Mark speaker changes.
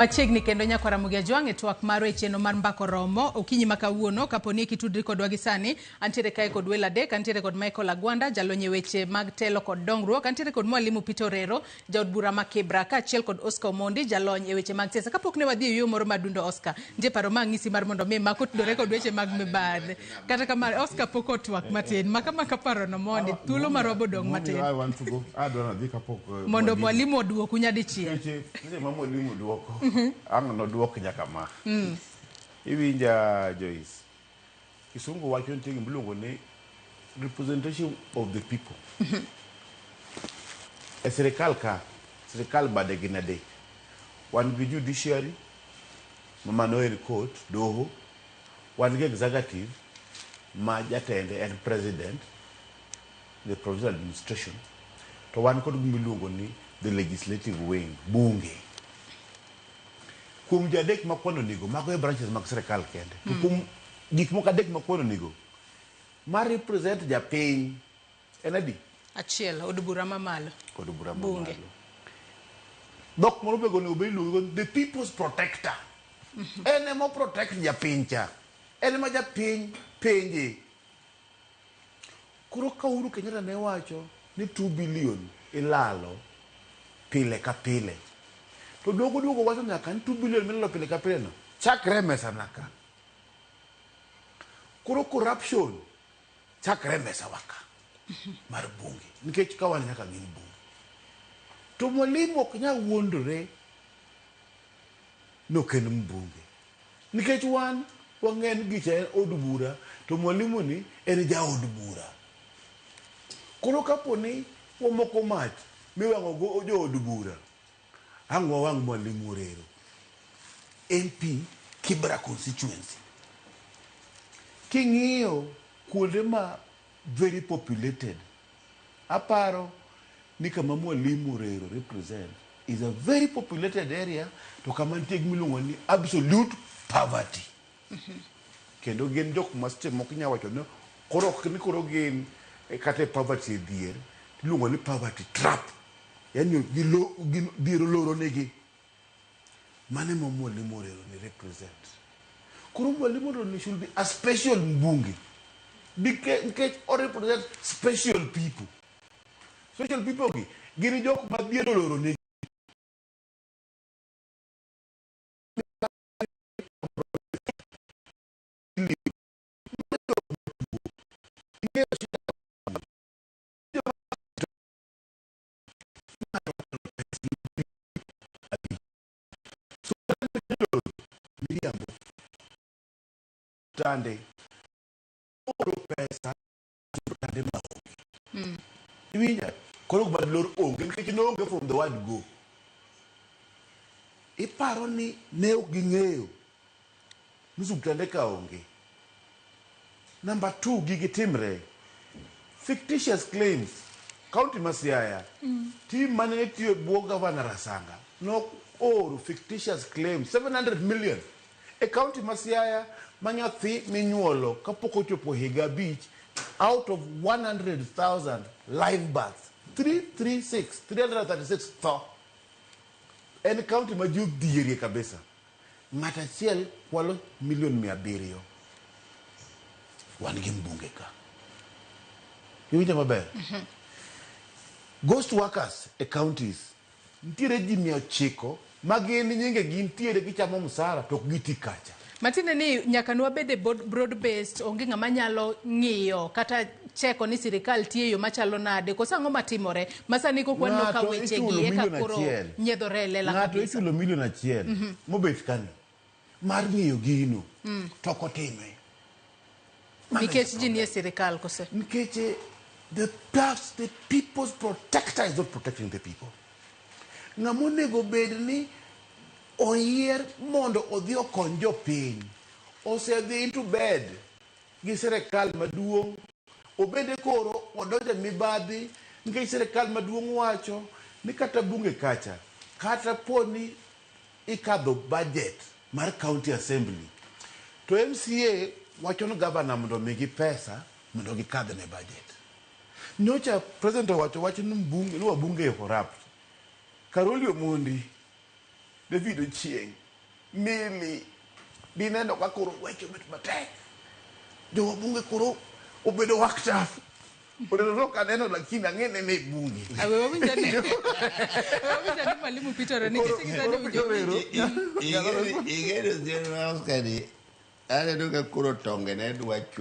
Speaker 1: Machiegni kendo nyakwar Ramogi Ajwang' e twak marwa e chenro mar Mbaka Oromo okinyi ma kawuono. Kapo ni kitudri kodwa gi sani, antiere kae kod welo adek. Antiere kod Michael Agwanda, jalony e weche mag telo kod dongruok. Antiere kod Mwalimu Peter Orero, jaod bura ma Kibra, kaachiel kod Oscar Omondi, jalony e weche mag siasa. Kapok ne wadhi e yueyo moro mar dundo Oscar, nitie paro ma ang'isi mar mondo mi mak otudore kod weche mag mibadhi. Kata kamano, Oscar pok otwak matin. Maka maka parono mondi, thuolo marwa bodong' matin.
Speaker 2: I want to go. Adwa nadhi kapok
Speaker 1: Mondo mwalimu oduoku nyadichiel.
Speaker 2: Seche seche ma mwalimu duoko, ang' noduok nyaka ma. Iwinja Joyce. Kisungu wacho nitie gima iluongo ni representation of the people. E sirikal ka, sirikal bade gin adek. Wan gi judiciary, ma mano en court, doho. Wan gi executive ma jatende en president, the provincial administration. To wan kod gima iluongo ni the legislative wing, bunge. Kuom ji adek makwano nigo, mago e branches mag sirikal kende. To kuom gik moko adek makwano nigo, ma represent japiny en adi?
Speaker 1: Achiel, od bura mamalo.
Speaker 2: Od bura
Speaker 1: Bunge.
Speaker 2: mamalo. Dhok moro be onego bed iluongo ni the people's protector. En ema o protect japiny cha. En ema japiny penje. Koro ka Uhuru Kenyatta ne wacho ni 2 billion ilalo pile ka pile. To dogo duogo wacho nyaka ni 2 billion milalo pile ka pile no chakre e mesa na ka. Koro corruption chakre e mesa wa ka mar bunge nikech ka wan nyaka gin bunge. To mwalimu ok nyal wuondore ni ok en mbunge. Nikech wan wang'e ni gicha en od bura to mwalimu ni en jaod bura. Koro kapo ni wamoko mach miwang'o go jood bura, ang' wawang' mwalimu Orero. MP Kibra constituency. King'iyo kuonde ma very populated, aparo ni kama mwalimu Orero represent is a very populated area to kama nitie gima iluongo ni absolute poverty. Kendo gin jok ma seche moko inya wacho ni koro ok ni koro gin kata e poverty e dhier, iluongo ni poverty trap. Yani gilo, gin, dhier oloro negi. Mano ema mwalimu Orero ni represent. Koro mwalimu Orero ni should be a special mbunge. Nikech o represent special people. Special people gi gin jok ma dhier oloro negi. Miriambo. Tande. Oro pesa tande maonge. Iwinja? Koro bad lor onge nikech noonge from the word go. Iparo ni ne ok ging'eyo ni osiptande ka onge. Number two, gigi timre. Fictitious claims. County ma Siaya, team mane ne tiyo e bwo Governor Rasanga nooro fictitious claims 700 million e county ma Siaya ma nyathi minyuolo kapok ochopo higa abich out of 100,000 live births 336 336 tho. En county ma ji odhierie kabisa. Ng'at achiel kwalo milion 700. Wan gi mbunge ka. Iwinjo maber? Ghost workers e counties nitiere ji 900 ma gin nyinge gi nitiere gichamo msara to ok giti kacha.
Speaker 1: Matiende ni nyaka nwabed e broad based, onge ng'ama nyalo ng'iyo kata cheko ni sirikal tiyo e yo machalo nade, koso ang'o matimore ma sani kok waneno ka
Speaker 2: Ng'ato
Speaker 1: weche
Speaker 2: ichulo
Speaker 1: gi eka
Speaker 2: milion
Speaker 1: koro
Speaker 2: achiel.
Speaker 1: nyiedhore e lela
Speaker 2: Ng'ato
Speaker 1: kabisa.
Speaker 2: ichulo milion achiel mobet kani mar ng'iyo gino to ok otime. Mano e
Speaker 1: Nikech ji nie
Speaker 2: problem.
Speaker 1: sirikal kose?
Speaker 2: Nikech the perhaps the people's protector is not protecting the people. Ng'ama onego bed ni oyier mondo odhi okony jopiny osedhi into bed gi sirikal maduong' obende koro odonjo e mibadhi nikech sirikal maduong' wacho ni kata bunge kacha kata po ni ikadho budget mar county assembly to MCA wacho ni governor mondo omigi pesa mondo gikadhne budget. Nyocha president owacho wach ni mbunge ni wabunge corrupt. Karoli Omondi David Ochieng, Milly, dineno ka koro weche obet matek. Jowabunge koro obedo worked up. Oneno to ok aneno lakini ang'e ni en e bunge.
Speaker 1: Awe wawinjo ni wawinjo ni mwalimu Peter Ero nikech
Speaker 2: Koro-
Speaker 1: gisani
Speaker 2: koro
Speaker 1: winjo
Speaker 2: Peter Ero.
Speaker 3: Ing'eyo Oscar ni aneno ka koro tonge ne dwa chwe.